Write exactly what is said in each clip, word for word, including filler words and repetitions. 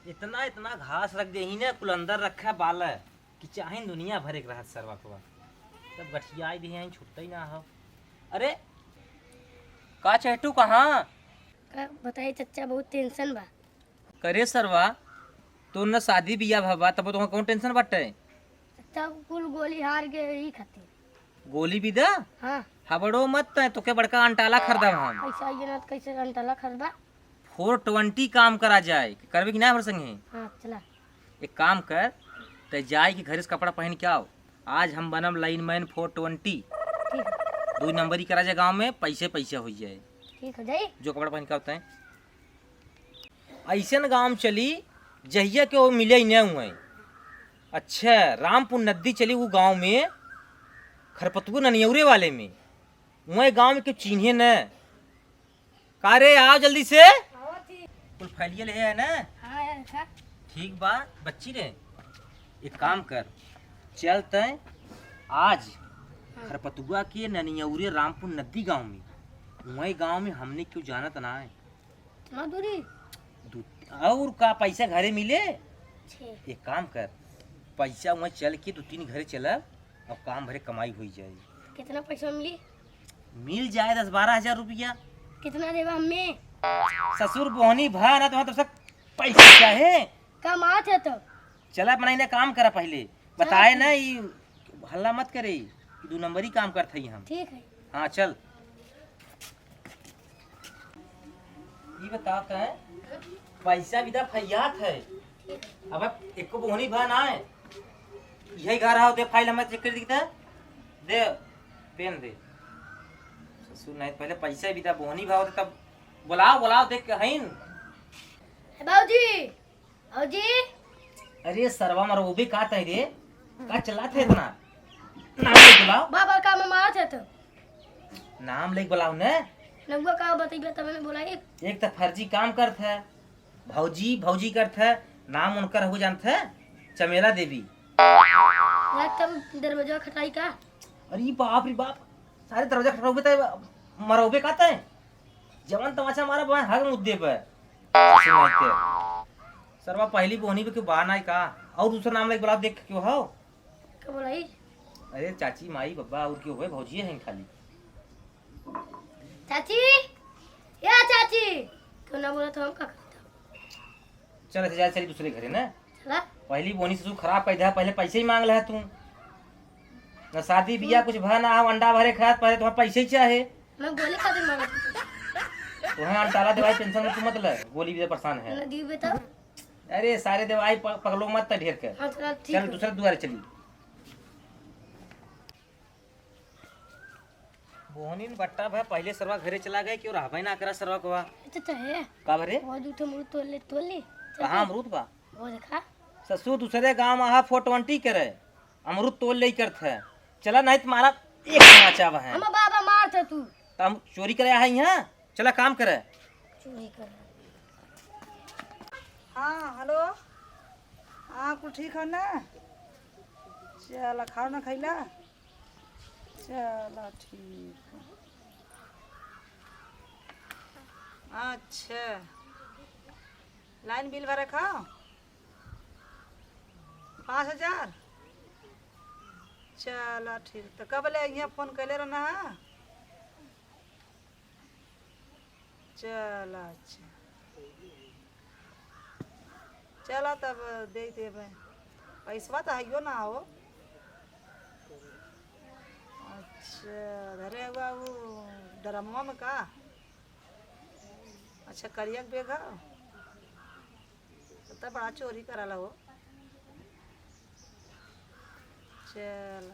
इतना, इतना घास रख देही ने, कुल अंदर रखा बाल, कि चाहे दुनिया भरे के रहत सरवा को। तब गठियाई देही, छुट्टा ही ना हो। अरे, का चहटू कहाँ? का बताई चच्चा, बहुत tension बा। करे सरवा, तो न शादी बियाह भवा, तब तो कौन tension बाटे? चच्चा, कुल गोली हार गए यही खातिर। गोली भी दा? हाँ। हबड़ो मत तय, तोके बड़का अंटाला खरीदब हम। पैसा ये ना, कैसे अंटाला खरीदबा? Four twenty काम करा जाए, करबे कि ना हमरे संगे? हाँ, चला। एक काम कर, तय जाए कि घरे से कपड़ा पहन के आओ। आज हम बनब lineman four twenty। ठीक है। दो नंबरी करा जाए गाँव में, पैसे पैसे हो जाए। ठीक हो जाई। जो कपड़ा पहन के आओ तय। ऐसन गाँव में चली, जहिया के वो मिले ही नहीं हुए। अच्छा, रामपुर नदी चली वो गाँव में, खरपतुआ ननियौरे वाले में। वही गाँव में क्यों चीन्हे न? का रे, आओ जल्दी से। कुल फैलिए ले है ना? हाँ यार, अच्छा। ठीक बा, बच्ची रे, एक काम कर, चल तय आज हाँ। खरपतुआ के ननियौरे रामपुर नदी गाँव में, वही गाँव में हमने क्यों जानत ना है। इतना दूरी? दू, और का पैसा घरे मिले? छे। एक काम कर, पैसा वहाँ चल के दो तीन घरे चलब और काम भरे कमाई हो जाए। कितना पैसा मिली? मिल जाए दस बारह हजार रुपया। कितना देबा हमें? ससुर बोहनी भा ना, तुम्हारा तो सब पैसा चाहे। कमात है तो। चला अपना इन्हें काम करा पहले। बताए ना, ई हल्ला मत करे, ई दू नंबरी काम करत हई हम। ठीक है। हाँ, चल। ई बतात है, पैसा भी दा फैयात है। अब एको बोहनी भा ना है। यही घर आओ, दे फाइल हमें चेक कर दिखता है। दे, पेन दे। ससुर नहीं, पहले पैसा भी दा, बोहनी भा होते तब बुलाओ, बुलाओ, देख के हईन। ए बाबूजी, भौजी। अरे सरवा मरवा, वो भी का तय रे? का चिल्लात है इतना? नाम लेके बुलाओ। बाबा का मैं मारत है तो। नाम लेके बुलाओ ने। नौवा का बतइबे तब मैं बुलाई। एक तो फर्जी काम करत है, भौजी भौजी करत है, नाम उनकर हो जानत है, चमेला देवी। एकदम दरवाजा खटाई का। अरे बाप रे बाप, सारे दरवाजा खटखटाओगे तय मरौबे का तय? जवन तमाचा मारा बा हर मुद्दे पे। सुनाई के। सरवा पहली बोहनी पे क्यों बा ना का? और दूसरा नाम लेके बुला देख क्यों हो? का बोलाई? अरे चाची, माई, बब्बा और क्यों होए? भौजिए हैं खाली। चाची, या चाची, क्यों ना बोला तो हम का करता? चल, अच्छा, जा, चली दूसरे घरे ना। चला। पहली बोनी से तू खराब पैदा है, पहले पैसे ही मांग ले तू। ना शादी बियाह कुछ भा ना, अंडा भरे खात, पहले तुम्हारा पैसे ही चाहे। मैं गोली खातिर मांगत हूँ। तुम्हें अंटाला दे भाई, टेंशन मत, मत ले, गोली भी परेशान है। ना दी बेटा। अरे सारे दे भाई, प-, पगलो मत ढेर के। हाँ, चला, ठीक चल, है। दूसरे दुआरे चली। बोहनीन बट्टा भा पहले सरवा घरे चला गए, क्यों रहबे ना करा सरवा को बा। अच्छा, तो है। का भरे? वो दू ठो अमरूद तोड़ ले, तोड़ ले। कहाँ अमरूद बा? वो देखा। ससुर दूसरे गांव में आहा, फोर ट्वेंटी करे, अमरूद तोड़ ले करत है। चला नहीं तुम्हारा एक तमाचा बा है। हम बाबा मार थे तू। तो हम चोरी करे आए हैं यहाँ, चला काम करे। चोरी कर। हाँ, हेलो। हाँ, कुल ठीक है ना? चला, खाओ ना खैला। चला, ठीक है। अच्छा, लाइन बिल भरे खाओ, पाँच हजार। चला, ठीक, तो कब ले यहाँ फोन कैले रहना है? चल, अच्छा। चला तब दे देबे। पैसवा तो हइयो ना हो। अच्छा, धरे हुआ वो ड्रमवा में का? अच्छा, करिया के बेग है? तब तो बड़ा चोरी कराला हो। चल।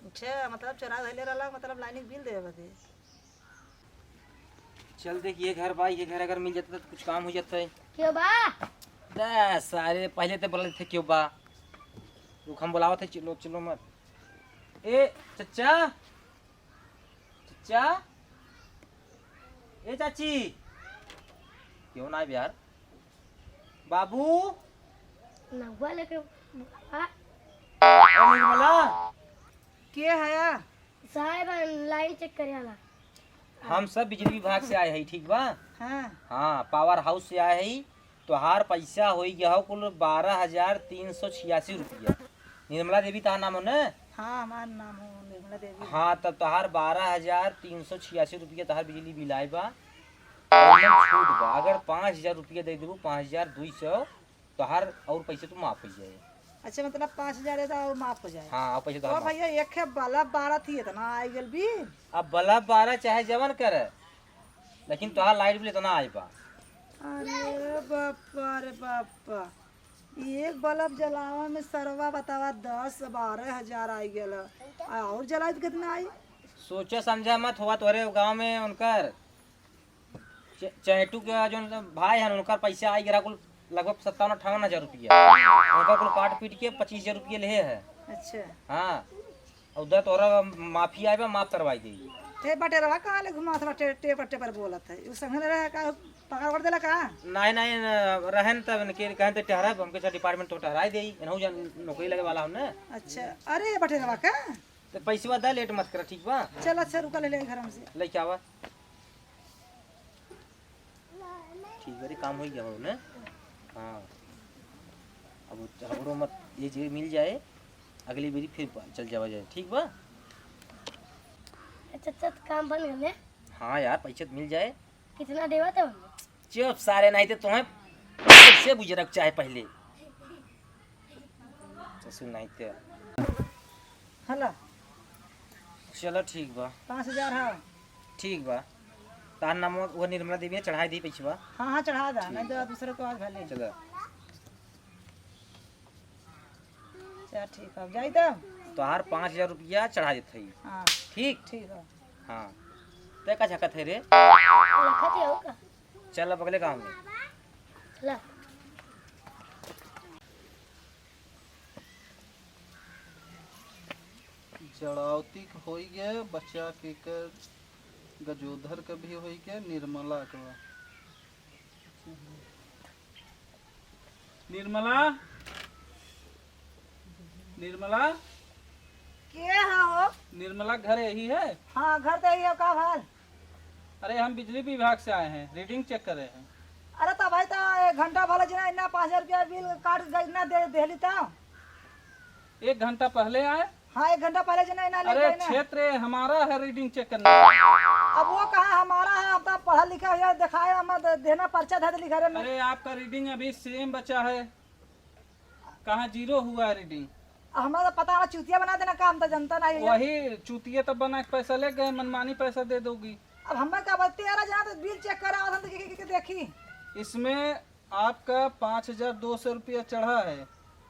अच्छा, मतलब चोरा धइले रहला, मतलब लाइन के बिल देवे बदे। चल देख, ये घर बा, ये घर अगर मिल जाता तो कुछ काम हो जाता है। क्यों बा? दे सारे, पहले तो बोला थे क्यों बा। रुक, हम बुलावत है, चलो, चलो मत। ए, चच्चा, चच्चा, ए चाची, क्यों ना आए यार? बाबू। नौवा लेके बुलावा। ए निर्मला। के हया? साहेब, लाइन चेक करे वाला। हम सब बिजली विभाग से आए हई, ठीक बा? हाँ। हाँ, पावर हाउस से आए हई। तोहार पैसा होई गया हो कुल बारह हजार तीन सौ छियासी रुपया। निर्मला देवी तहार नाम हो न? हाँ, हमार नाम हो निर्मला देवी। हाँ, तब तोहार बारह हजार तीन सौ छियासी रुपया तोहार बिजली बिल आए बा। और ओमे छूट बा, अगर पाँच हजार रुपया दे देबू, पाँच हजार दो सौ, तोहार और पैसे तू माफ हो जाए। अच्छा, मतलब पाँच हजार दे दो और माफ हो जाए। हाँ, और पैसे तो तोहार माफ। भैया, एक है बल्ब बारह थी, इतना आई गल बिल। अब बल्ब बारह चाहे जवन करे, लेकिन तोहार लाइट बिल इतना आए बा। अरे बापा रे बापा, एक बल्ब जलावा में सरवा बतावा दस बारह हजार आई गल, और जलाई तो कितना आई? सोचा समझा मत हुआ तोहरे गाँव में उनकर च-, चैटू के जौन भाई हन, उनकर पैसा आई गया कुल लगभग सत्तावन अट्ठावन हजार रुपया। उनका कुल काट पीट के पच्चीस हजार रुपया लेहे है। अच्छा। हाँ, और उधर तोहरा माफी आए बा, माफ करवाई देई। ते बटेरवा कहाँ ले घुमात बा, टे-, टेपर टेपर बोलत है। उ संग रहे का, पकड़ वकड़ देला का? नहीं, नहीं, न, रहन तब इनके कहन ते टहराए, हमके सब डिपार्टमेंट तो टहराई देई, इनहू जन नौकरी लगे वाला हम ना। अच्छा, अरे बटेरवा का? तो पैसवा दा, लेट मत कर, ठीक बा? चल अच्छा, रुका, ले ले घर में से। लेके आवा। ठीक बा रे, काम हो गया हो ने? हाँ। अब झगड़ो मत, ये जे मिल जाए, अगली बेरी फिर पा-, चल जावा जाए, ठीक बा? अच्छा, अच्छा, तो काम बन गए ने? हाँ यार, पैसा तो मिल जाए। कितना देवा था उनने? चुप सारे, नहीं तो तुम्हें से बुजरक चाहे पहले। ससुर नहीं ते। हेलो। चलो ठीक बा। पाँच हजार है। ठीक बा। तार नाम वो निर्मला देवी है, चढ़ाई दी पैसवा। हाँ, हाँ, चढ़ा दा, ठीक नहीं तो बा। दूसरे को आज भले। चलो। चल ठीक है, अब जाई तब। तोहार पाँच हजार रुपया चढ़ा देत हई। हाँ। ठीक? ठीक है। हाँ। ते का झकत है रे? रखत है और का? चल अब अगले काम में। चला। जड़ावती के होई गए, बच्चा के कर गजोधर के भी होई गए, निर्मला के बा। निर्मला, निर्मला। के है हो? निर्मला घर यही है? हाँ, घर तो यही है, का हाल? अरे, हम बिजली विभाग से आए हैं, रीडिंग चेक कर रहे हैं। अरे, तो भाई, तो एक घंटा भले जना इतना पाँच हजार रुपया बिल काट गई ना दे, देली तो। एक घंटा पहले आए? हाँ, एक घंटा पहले जना इतना ले अरे, गए ना। क्षेत्र हमारा है रीडिंग चेक करने का। अब वो कहाँ हमारा है, अब तो पढ़ा लिखा है, दिखाए, हम दे-, देना पर्चा धर देली घरे में। अरे, आपका रीडिंग अभी सेम बचा है। कहाँ जीरो हुआ है रीडिंग? हमारा पता है, चूतिया बना देना काम तो जनता नहीं है। वही चूतिया तो बना के पैसा ले गए, मनमानी पैसा दे दोगी। अब हमें का बा, तेरह जना तो बिल चेक करा, हम तो के, के, के, के देखी। इसमें आपका पाँच हजार दो सौ रुपया चढ़ा है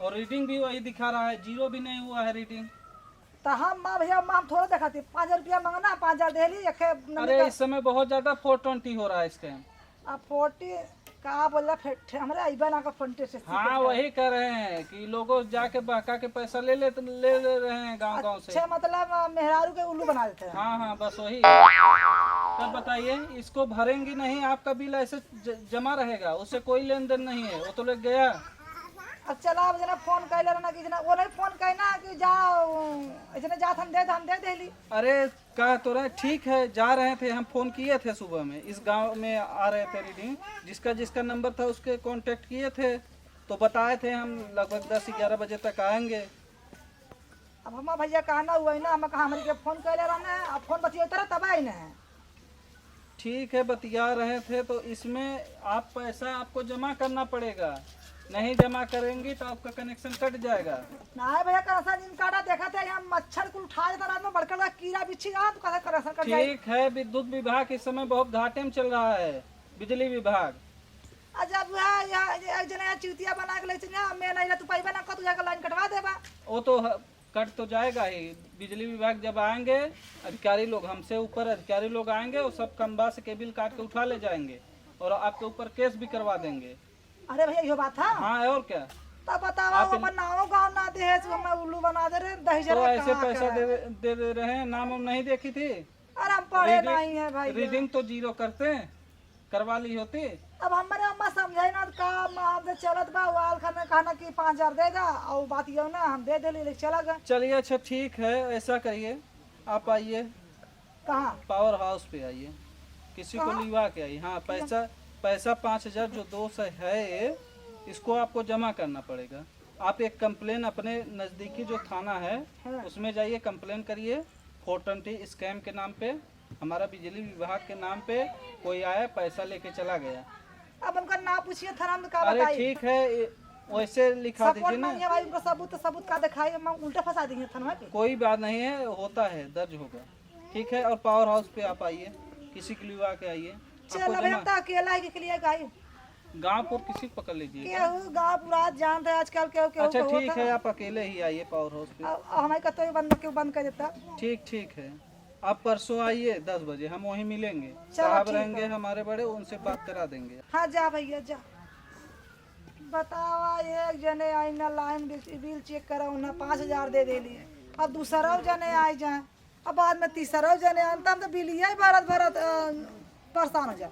और रीडिंग भी वही दिखा रहा है, जीरो भी नहीं हुआ है रीडिंग। तो हम माँ भैया, माँ हम थोड़ा देखा थी, पाँच हजार रुपया मांगना, पाँच हजार दे ली, एक नंबर अरे, का। इस समय बहुत ज्यादा फोर ट्वेंटी हो रहा है स्कैम। अब फोर्टी का बोला, फिर ठे-, हमरे अइबा ना का फोन पे से सीखे हाँ, थे। वही कह रहे हैं कि लोगों जाके बहका के पैसा ले ले, ले, ले रहे हैं गांव, गांव से। अच्छा, मतलब, अ, मेहरारू के उल्लू बना देते हैं। हाँ, हाँ, बस वही। तब बताइए, इसको भरेंगी नहीं, आपका बिल ऐसे ज-, जमा रहेगा, उससे कोई लेन देन नहीं है, वो तो ले गया। अब चला, अब जना फोन कैले रहना कि जना, वो नहीं फोन कहना कि जाओ, इतने जात हम दे, हम दे देली। अरे, कह तो रहे, ठीक है, जा रहे थे, हम फोन किए थे सुबह में, इस गांव में आ रहे थे रीडिंग, जिसका जिसका नंबर था उसके कांटेक्ट किए थे, तो बताए थे हम लगभग दस ग्यारह बजे तक आएंगे। अब हमार भैया कहना हुआ है ना, हम कहा हमरी के फोन कैले रहना है, अब फोन बतिया उतरा तब आई ना है। ठीक है, बतिया रहे थे, तो इसमें आप पैसा आपको जमा करना पड़ेगा, नहीं जमा करेंगी तो आपका कनेक्शन कट जाएगा। नहीं भैया, कनेक्शन जिन काटा देखा थे, यहाँ मच्छर कुल उठा देता रात में, बड़का बड़का कीड़ा बिच्छी जात, तो कैसे कनेक्शन कट जाए? ठीक है, विद्युत विभाग इस समय बहुत घाटे में चल रहा है, बिजली विभाग। आ जब वह, यह, यह एक जना यहाँ चूतिया बना के ले चल, मैं नहीं रह, तू पाइबे ना कर, तू जाकर लाइन कटवा देबा। वो तो ह-, कट तो जाएगा ही। बिजली विभाग जब आएंगे, अधिकारी लोग, हमसे ऊपर अधिकारी लोग आएंगे, वो सब खंबा से केबल काट के उठा ले जाएंगे और आपके ऊपर केस भी करवा देंगे। अरे भैया, यो बात था? हाँ, और क्या? तब बतावा, आप वो इन- अपन नाव गाँव ना दे है, तू हमें उल्लू बना दे रहे, दही तो जरा ऐसे कहाँ पैसा का? दे, दे, दे रहे हैं, नाम हम नहीं देखी थी। अरे हम पढ़े रीडिंग, नहीं है भाई। रीडिंग तो जीरो करते हैं, करवा ली होती। अब हमरे अम्मा समझाई ना, का अम्मा हमसे चलत बा, वाल खाने कहना कि पाँच हजार दे दा, और बात यो ना, हम दे देली, ले चला गए। चलिए, अच्छा ठीक है, ऐसा करिए, आप आइए। कहाँ? पावर हाउस पे आइए, किसी को कहाँ? लिवा के आइए। हाँ, किया? पैसा, पैसा पाँच हजार जो दो सौ है, इसको आपको जमा करना पड़ेगा। आप एक कंप्लेन अपने नज़दीकी जो थाना है, हाँ। उसमें जाइए, कंप्लेन करिए। फोर ट्वेंटी स्कैम के नाम पे, हमारा बिजली विभाग के नाम पे कोई आया, पैसा लेके चला गया। अब उनका ना पूछिए, थाना में का अरे बताई? ठीक है, ए, वैसे लिखा सपोर्ट दीजिए ना। मांगिए भाई, उनका सबूत, तो सबूत का दिखाई, हम उल्टा फंसा देंगे थाना पे। कोई बात नहीं है, होता है, दर्ज होगा। ठीक है, और पावर हाउस पे आप आइए, किसी के लिए आके आइए। चल, आपको अब जमा हम तो अकेला ही के लिए गई। गांव पर किसी को पकड़ लीजिए। केहू गांव पूरा जानता है आजकल, केहू, केहू अच्छा, को ठीक होता है, है। आप अकेले ही आइए पावर हाउस पे। अब, अब हमारे का तो ये बंद, क्यों बंद कर देता? ठीक, ठीक है, आप परसों आइए दस बजे, हम वहीं मिलेंगे। चलो, साहब ठीक रहेंगे है। हमारे बड़े, उनसे बात करा देंगे। हाँ, जा भैया, जा। बतावा, एक जने आई ना, लाइन बिल, बिल चेक कराओ ना, पाँच हजार दे देली। अब दूसरा जने आई जाए, अब बाद में तीसरा जने आए, तब तो बिलिया ही भरत भरत, अ, परेशान हो जाए।